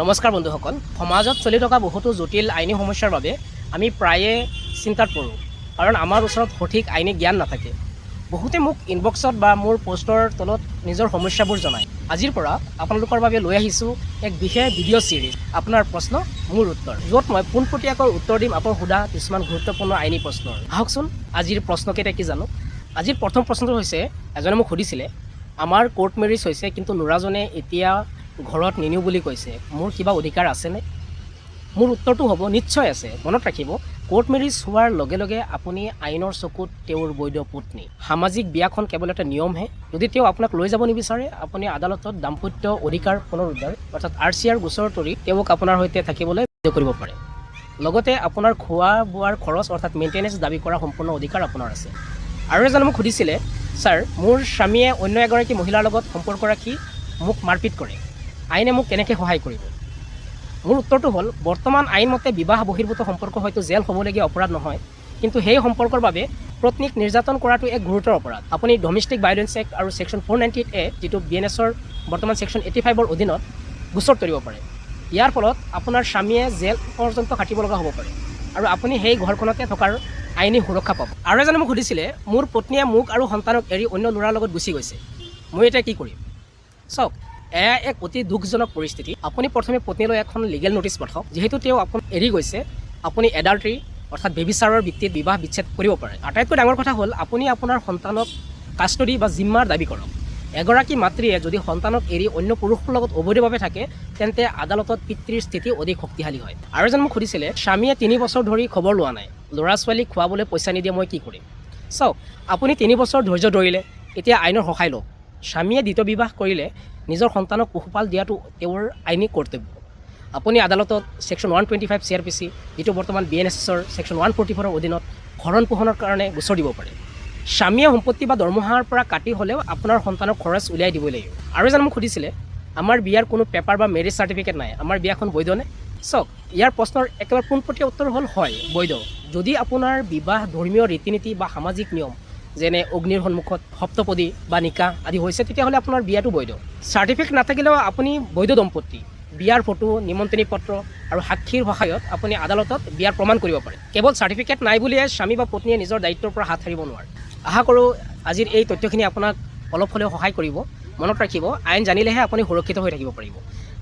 নমস্কাৰ বন্ধুসকল। সমাজত চলি থকা বহুতো জটিল আইনী সমস্যাৰ বাবে আমি প্ৰায়ে চিন্তাত পৰোঁ, কাৰণ আমাৰ ওচৰত সঠিক আইনী জ্ঞান নাথাকে। বহুতে মোক ইনবক্সত বা মোৰ পষ্টৰ তলত নিজৰ সমস্যাবোৰ জনায়। আজিৰ পৰা আপোনালোকৰ বাবে লৈ আহিছোঁ এক বিশেষ ভিডিঅ' ছিৰিজ, "আপোনাৰ প্ৰশ্ন মোৰ উত্তৰ", য'ত মই পোনপটীয়াকৈ উত্তৰ দিম আপোনাৰ সোধা কিছুমান গুৰুত্বপূৰ্ণ আইনী প্ৰশ্নৰ। আহকচোন, আজিৰ প্ৰশ্নকেইটা কি জানো। আজিৰ প্ৰথম প্ৰশ্নটো হৈছে, এজনে মোক সুধিছিলে, "আমাৰ কোৰ্ট মেৰিজ হৈছে, কিন্তু ল'ৰাজনে এতিয়া ঘৰত নিনিওঁ বুলি কৈছে। মোৰ কিবা অধিকাৰ আছেনে?" মোৰ উত্তৰটো হ'ব, নিশ্চয় আছে। মনত ৰাখিব, কোৰ্ট মেৰিজ হোৱাৰ লগে লগে আপুনি আইনৰ চকুত তেওঁৰ বৈধ পত্নী। সামাজিক বিয়াখন কেৱল এটা নিয়মহে। যদি তেওঁ আপোনাক লৈ যাব নিবিচাৰে, আপুনি আদালতত দাম্পত্য অধিকাৰ পুনৰুদ্ধাৰ অৰ্থাৎ আৰচিআৰ গোচৰ তৰি তেওঁক আপোনাৰ সৈতে থাকিবলৈ বাধ্য কৰিব পাৰে। লগতে আপোনাৰ খোৱা বোৱাৰ খৰচ অৰ্থাৎ মেইনটেনেঞ্চ দাবী কৰাৰ সম্পূৰ্ণ অধিকাৰ আপোনাৰ আছে। আৰু এজনে মোক সুধিছিলে, "ছাৰ, মোৰ স্বামীয়ে অন্য এগৰাকী মহিলাৰ লগত সম্পৰ্ক ৰাখি মোক মাৰপিট কৰে। আইনে মোক কেনেকৈ সহায় কৰিব?" মোৰ উত্তৰটো হ'ল, বৰ্তমান আইনমতে বিবাহ বহিৰ্ভূত সম্পৰ্ক হয়তো জেল হ'বলগীয়া অপৰাধ নহয়, কিন্তু সেই সম্পৰ্কৰ বাবে পত্নীক নিৰ্যাতন কৰাটো এক গুৰুতৰ অপৰাধ। আপুনি ডমেষ্টিক ভাইলেঞ্চ এক্ট আৰু ছেকশ্যন 498এ, যিটো বিএনএছৰ বৰ্তমান ছেকশ্যন 85ৰ অধীনত গোচৰ তৰিব পাৰে। ইয়াৰ ফলত আপোনাৰ স্বামীয়ে জেল পৰ্যন্ত খাটিব লগা হ'ব পাৰে আৰু আপুনি সেই ঘৰখনতে থকাৰ আইনী সুৰক্ষা পাব। আৰু এজনে মোক সুধিছিলে, "মোৰ পত্নীয়ে মোক আৰু সন্তানক এৰি অন্য ল'ৰাৰ লগত গুচি গৈছে। মই এতিয়া কি কৰিম?" চাওক, এয়া এক অতি দুখজনক পৰিস্থিতি। আপুনি প্ৰথমে পত্নীলৈ এখন লিগেল নটিচ পঠাওক। যিহেতু তেওঁ আপোনাক এৰি গৈছে, আপুনি এডাল্ট্ৰি অৰ্থাৎ ব্যভিচাৰৰ ভিত্তিত বিবাহ বিচ্ছেদ কৰিব পাৰে। আটাইতকৈ ডাঙৰ কথা হ'ল, আপুনি আপোনাৰ সন্তানক কাষ্টডি বা জিম্মাৰ দাবী কৰক। এগৰাকী মাতৃয়ে যদি সন্তানক এৰি অন্য পুৰুষৰ লগত অবৈধভাৱে থাকে, তেন্তে আদালতত পিতৃৰ স্থিতি অধিক শক্তিশালী হয়। আৰু এজন মোক সুধিছিলে, "স্বামীয়ে 3 বছৰ ধৰি খবৰ লোৱা নাই, ল'ৰা ছোৱালীক খুৱাবলৈ পইচা নিদিয়ে, মই কি কৰিম?" চাওক, আপুনি 3 বছৰ ধৈৰ্য ধৰিলে, এতিয়া আইনৰ সহায় লওক। স্বামীয়ে দ্বিতীয় বিবাহ কৰিলে নিজৰ সন্তানক পোহপাল দিয়াটো তেওঁৰ আইনী কৰ্তব্য। আপুনি আদালতত ছেকশ্যন 125 চিআৰপিচি, যিটো বৰ্তমান বিএনএছৰ ছেকশ্যন 144ৰ অধীনত ভৰণ পোষণৰ কাৰণে গোচৰ দিব পাৰে। স্বামীয়ে সম্পত্তি বা দৰমহাৰ পৰা কাটি হ'লেও আপোনাৰ সন্তানক খৰচ উলিয়াই দিবই লাগিব। আৰু এজন মোক সুধিছিলে, "আমাৰ বিয়াৰ কোনো পেপাৰ বা মেৰেজ চাৰ্টিফিকেট নাই, আমাৰ বিয়াখন বৈধনে?" চাওক, ইয়াৰ প্ৰশ্নৰ একেবাৰে পোনপটীয়া উত্তৰ হ'ল, হয়, বৈধ। যদি আপোনাৰ বিবাহ ধৰ্মীয় ৰীতি নীতি বা সামাজিক নিয়ম, যেনে অগ্নিৰ সন্মুখত সপ্তপদী বা নিকাহ আদি হৈছে, তেতিয়াহ'লে আপোনাৰ বিয়াটো বৈধ। চাৰ্টিফিকেট নাথাকিলেও আপুনি বৈধ দম্পতী। বিয়াৰ ফটো, নিমন্ত্ৰণী পত্ৰ আৰু সাক্ষীৰ সহায়ত আপুনি আদালতত বিয়াৰ প্ৰমাণ কৰিব পাৰে। কেৱল চাৰ্টিফিকেট নাই বুলিয়ে স্বামী বা পত্নীয়ে নিজৰ দায়িত্বৰ পৰা হাত সাৰিব নোৱাৰে। আশা কৰোঁ আজিৰ এই তথ্যখিনি আপোনাক অলপ হ'লেও সহায় কৰিব। মনত ৰাখিব, আইন জানিলেহে আপুনি সুৰক্ষিত হৈ থাকিব পাৰিব।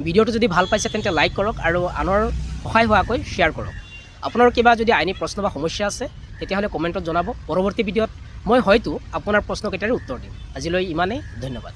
ভিডিঅ'টো যদি ভাল পাইছে, তেন্তে লাইক কৰক আৰু আনৰ সহায় হোৱাকৈ শ্বেয়াৰ কৰক। আপোনাৰ কিবা যদি আইনী প্ৰশ্ন বা সমস্যা আছে, তেতিয়াহ'লে কমেণ্টত জনাব। পৰৱৰ্তী ভিডিঅ'ত মই হয়তো আপোনাৰ প্ৰশ্নকেইটাৰে উত্তৰ দিম। আজিলৈ ইমানেই, ধন্যবাদ।